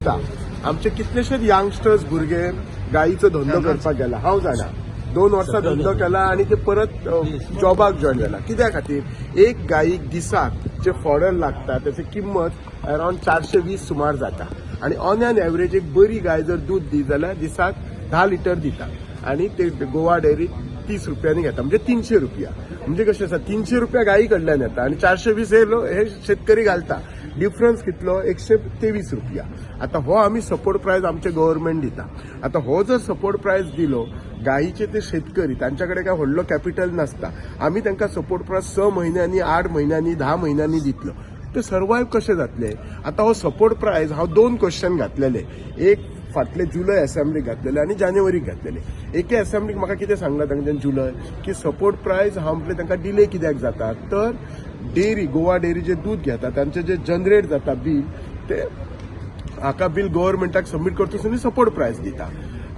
दिसता. आमचे कितलेशेच यंगस्टर्स, भुरगे गायीचो धंदो करपाक गेला. हांव जाणा, 2 वर्सां धंदो केला आनी ते परत जॉबाक जॉयन जाला. कित्या खातीर? एक गायीक दिसाक जे फॉडर लागता त्याची किंमत अरावंड 420 सुमार जाता आनी ऑन एन एवरेज एक बरी गाय जर दूद दी जाल्यार दिसाक 10 लिटर दिता आनी ते गोवा डेअरी 30 रुपयांनी घेता, म्हणजे 300 रुपया. म्हणजे कशें आसा, 300 रुपया गायी कडल्यान येता आनी 420 हे शेतकरी घालता. डिफरन्स कितलो? 123 रुपया. आता हो आमी सपोर्ट प्रायस आमचे गव्हर्मेंट दिता. आता हो जर सपोर्ट प्रायस दिलो, गायीचे ते शेतकरी, तांच्या कडेन काय व्हडलो कॅपिटल नासता. आमी तांकां सपोर्ट प्रायस 6 म्हयन्यांनी, 8 म्हयन्यांनी, 10 म्हयन्यांनी दितलो, ते सर्वायव कशे जातले? आता हो सपोर्ट प्रायस, हांव दोन क्वेश्चन घातलेले. एक फाटले जुलय असेंब्लीक घातलेले आनी जानेवारीक घातलेले. एके असेंब्लीक म्हाका कितें सांगलां तांच्यान जुलय की सपोर्ट प्रायस, हांव म्हटलें तांकां डिले कित्याक जाता, तर डेअरी, गोवा डेअरी जे दूद घेता तांचे जे जनरेट जाता बील, ते हाका बील गव्हर्मेंटाक सबमीट करतकच सपोर्ट प्रायस दिता.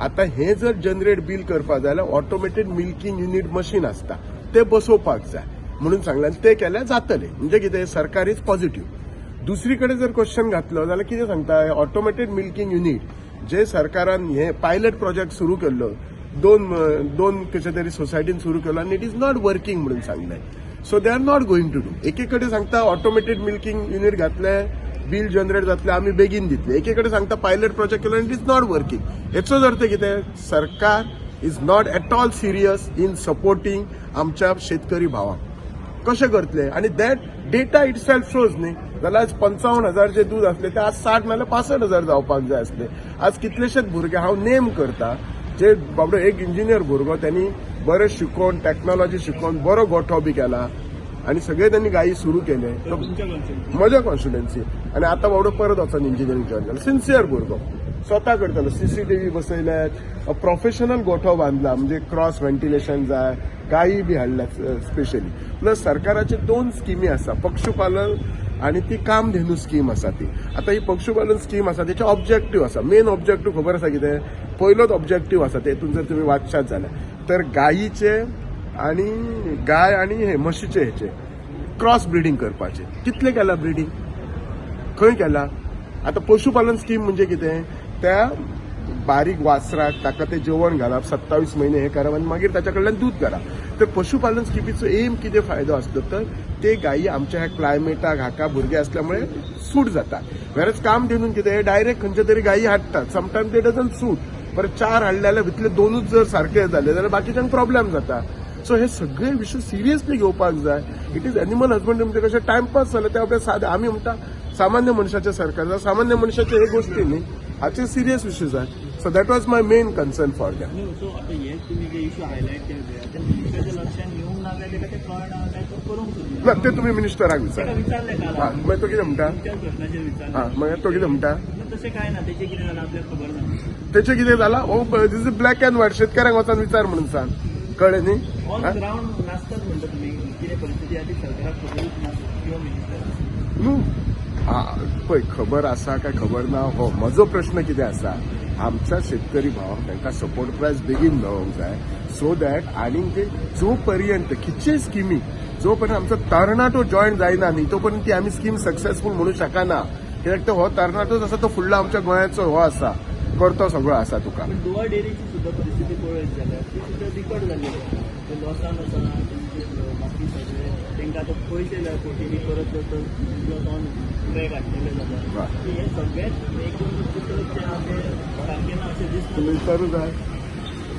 आता हे जर जनरेट बील करपाक जाय जाल्यार ऑटोमेटेड मिल्किंग युनीट मशीन आसता, ते बसोवपाक जाय म्हणून सांगलें आनी ते केल्यार जातले. म्हणजे कितें, सरकार is positive. दुसरी कडेन जर क्वेश्चन घातलो जाल्यार कितें सांगता, ऑटोमेटेड मिल्किंग युनीट जे सरकारान हे पायलट प्रोजेक्ट सुरू केल्लो, दोन दोन कशे तरी सोसायटीन सुरू केलो आनी it is not working म्हणून सांगलें. So they are not going to do. एके कडेन सांगता ऑटोमेटेड मिल्किंग युनीट घातले, बील जनरेट जातले, आमी बेगीन दितले. एके कडेन सांगता पायलट प्रोजेक्ट केलो आनी it is not working. हेचोच अर्थ कितें? सरकार is not at all serious in supporting आमच्या शेतकरी भावांक. कशें करतले? आनी that data itself shows न्ही, जाल्यार आज 55,000 जे दूद आसले ते आज 60 नाल्यार 65,000 जावपाक जाय आसले. आज कितलेशेच भुरगे, हांव नेम करता, जे बाबडो एक इंजिनियर भुरगो, त्यांनी बरें शिकोवन, टॅक्नॉलॉजी शिकोवन बरो गोठो बी केला आनी सगळे त्यांनी गायी सुरू केले. तो तुमच्या कॉन्स्टिट्युएन्सी? म्हज्या कॉन्स्टिट्युएन्सी. आनी आतां बाबडो परत वचोन इंजिनियरींग जॉयन जाला. सिन्सियर भुरगो, स्वता करतालो. सीसीटीव्ही बसयल्यात, प्रोफेशनल गोठो बांदला, म्हणजे क्रॉस व्हेंटिलेशन जाय. गायी बी हाडल्यात स्पेशली. प्लस सरकाराचे दोन स्किमी आसा, पशुपालन आनी ती कामधेनू स्कीम आसा ती. आतां ही पशुपालन स्कीम आसा, तेचे ऑब्जेक्टीव आसा, मेन ऑब्जेक्टीव खबर आसा कितें? पयलोच ऑब्जेक्टीव आसा, तेतून जर तुमी वाचशात जाल्यार, तर गायीचे आनी गाय आनी हे म्हशीचे हेचे क्रॉस ब्रिडींग करपाचे. कितले केला ब्रिडींग? खंय केला? आतां पशुपालन स्कीम म्हणजे कितें? त्या बारीक वासराक ताका ते जेवण घालप, 27 म्हयने हे करप आनी मागीर ताच्या कडल्यान दूद करप. तर पशुपालन स्किमीचो एम कितें फायदो आसलो, तर ते गायी आमच्या ह्या क्लायमेटाक हाका भुरगे असल्यामुळे सूट जातात. वेरच कामधेनून कितें, डायरेक्ट खंयच्या तरी गायी हाडटात, समटायम ते डजन्ट सूट. परत चार हाडले जाल्यार भितरले दोनूच जर सारके जाले जाल्यार बाकीच्यांक प्रॉब्लेम जाता. सो हे सगळे विशय सिरियसली घेवपाक जाय. It is animal husbandry म्हणजे कशें टायमपास जालें ते आपल्या सादे आमी म्हणटा सामान्य मनशाचे सरकार, सामान्य मनशाचे हे गोष्टी न्ही, हाचे सिरियस इश्यू जाय. So that was my main concern for them. न्हू, सो आतां हे तुमी जे इशू हायलायट केले, ते मिनिस्टराच्या लक्षात येवंक ना काय ताका ते कळना काय तो करूंक सोदना? ना, ते तुमी मिनिस्टराक ताका विचार. विचारलें काल. हा, मागीर तो कितें म्हणटा? तुमच्याच प्रश्नाचेर विचारलें. हा, मागीर तो कितें म्हणटा? ना, तशें कांय ना, तेचें कितें जालां आपल्याक खबर ना. तेचें कितें जालां, हो this is black and white. शेतकऱ्यांक वचून विचार म्हणून सांग, कळ्ळें न्ही? ऑन हा? ग्रावंड नासतात म्हणटा तुमी, कितें परिस्थिती आसा ती सरकाराक खबरूच ना किंवा मिनिस्टराक? न्हू, पळय, खबर आसा काय खबर ना हो म्हजो प्रश्न. कितें आसा, आमच्या शेतकरी भावांक तांकां सपोर्ट प्रायस बेगीन मेळोंक जाय, सो that आनीक ते जो पर्यंत खंयचेय स्किमी, जो पर्यंत आमचो तरणाटो जॉयन जायना न्ही, तो पर्यंत ती आमी स्कीम सक्सेसफूल म्हणू शकना. कित्याक तर हो तरणाटोच आसा तो फुडलो आमच्या गोंयाचो हो आसा, करतो सगळो आसा तुका. पण गोवा डेअरीची सुद्धा परिस्थिती पळयत जाल्यार ती सुद्धा बिकट जाल्ली आसा. ते लॉसान आसा. तेंचे बाकी सगळे तांकां आतां पयशे जाय कोटींनी परत जर ऑन ट्रॅक हाडटले जाल्यार. हे सगळेच एकदम चित्र जे आहा ते सारकें ना अशें दिसता. तुमी विचारू जाय,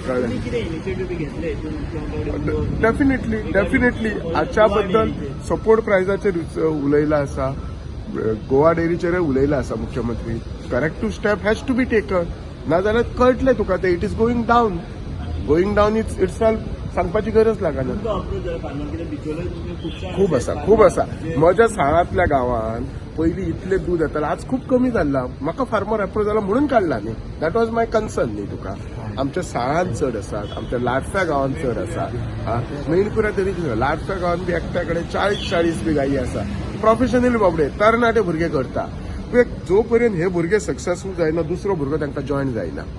कळ्ळें? तुमी कितें इनिशिएटीव बी घेतले हितून किंवा डेफिनेटली, डेफिनेटली. हाच्या बद्दल सपोर्ट प्रायजाचेर उलयला आसा, गोवा डेअरीचेरय उलयला आसा मुख्यमंत्री. Corrective step has to be taken, नाजाल्यार कळटलें तुका ते it is going down, going down itself सांगपाची गरज लागना. तुमकां अप्रोच जाला फार्मर कित्याक बिचोले तुमचे खुबशे खूब आसा, खूब आसा. म्हज्या साळांतल्या गांवांत पयलीं इतलें दूद येतालें, आज खूब कमी जाल्लां. म्हाका फार्मर अप्रोच जाला म्हणून काडला न्ही. That was my concern न्ही तुका. आमच्या साळांत चड आसात, आमच्या लाडफ्या गांवांत चड आसा. मेणपुरा तरी लाडफ्या गांवांत बी एकट्या कडेन 40 40 बी गायी आसा. प्रोफेशनली बाबडे तरणाटे भुरगे करता. जो पर्यंत हे भुरगे सक्सेसफूल जायना, दुसरो भुरगो तांकां जॉयन जायना.